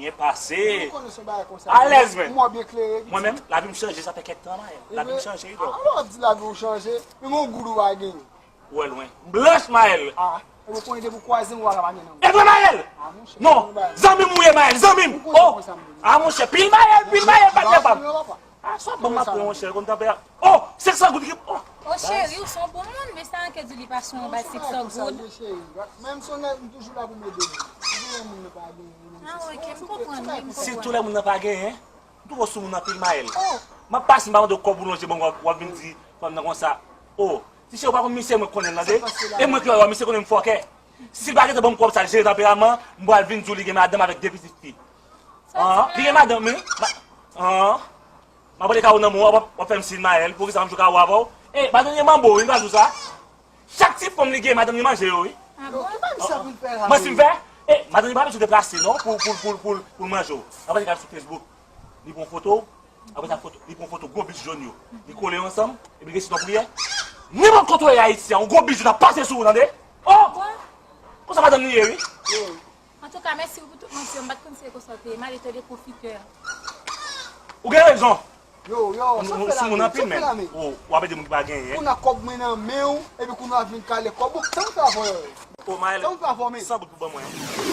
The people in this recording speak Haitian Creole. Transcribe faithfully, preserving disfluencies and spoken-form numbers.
Byen pase. Ou konnen se yon bagay konsa. Alèz, men. Mwen byen klere. Mwen menm, lavi m chanje, sa fè kèk tan, Maël. Lavi m chanje, wi, bro. Alò, w ap di lavi w chanje, men yon goud ou pa genyen. Ou wè lwen. M blanch, Maël. Ah, e ou konnen depi w kwaze m, ou pa ka pa gen nan. E vre, Maël? Ah, monchè, non, zanmi m ou ye, Maël, zanmi m. Ou konnen konsa m ye. Ah, monchè, pil Maël, pil Maël, patnè pa m. Ah, sa ban m ap pran, monchè, konn tanpè. Oh, senk san goud ki, oh. Oh, cheri, ou se yon bon moun, men sa anke di li pa se yon bay senk san goud. Menm si w nèg, m toujou la pou m ede w. Ou gen moun nan pa gen. Ah, ok, m konprann, wi, m konprann. Si tou lè moun nan pa genyen, m twò sou moun anpil, Maël. Oh. M ap pase, m pa mande w kòb ou lonje ban m, w ap, w ap vin di fanm nan konsa. Oh, ti cheri, ou pa konn misye mwen konnen l tande. E mwen ki wè misye konnen m fòkè. Si l pa gentan ban m kòb sa, l jere tanperaman, m pral vin di w li gen madanm avèk de pitit fi. An, li gen madanm, wi. Ma-, an. M ap rele kawou nan men w, w ap, w ap fè m siy, Maël, poukisa m ap jwe kawou avè w? E, madanm li manbo, wi, m pral di w sa. Chak ti fanm li gen, madanm li manje yo, wi. Ah bon? Yo, ki bagay sa pou l fè la? Mwen, si m fè, e, madanm li pa bezwen deplase, non, pou, pou, pou, pou, pou l manje w. Apre, li ka sou Facebook, li pran foto, apre sa, foto, li pran foto gwo bis jòn yo. Li kole yo ansanm, epi li resite yon priyè. Nenpòt kote w ye Ayiti a, yon gwo bis jòn ap pase sou ou, tande? Oh! Konsa madanm li ye, wi. Yo. Antouka, mèsi pou tout manti yo. M pa t konn se konsa w te ye. M ale tande pwofitè. Ou gen rezon. Yo, yo, sa w fè la menm? Sa w fè la menm? Ou, w ap ede moun ki pa genyen. Kounye a kòb mwen nan men w, epi kounye a w ap vin kale kòb ou. Sa w fè avè w? O, Maël, san goud pou ban mwen.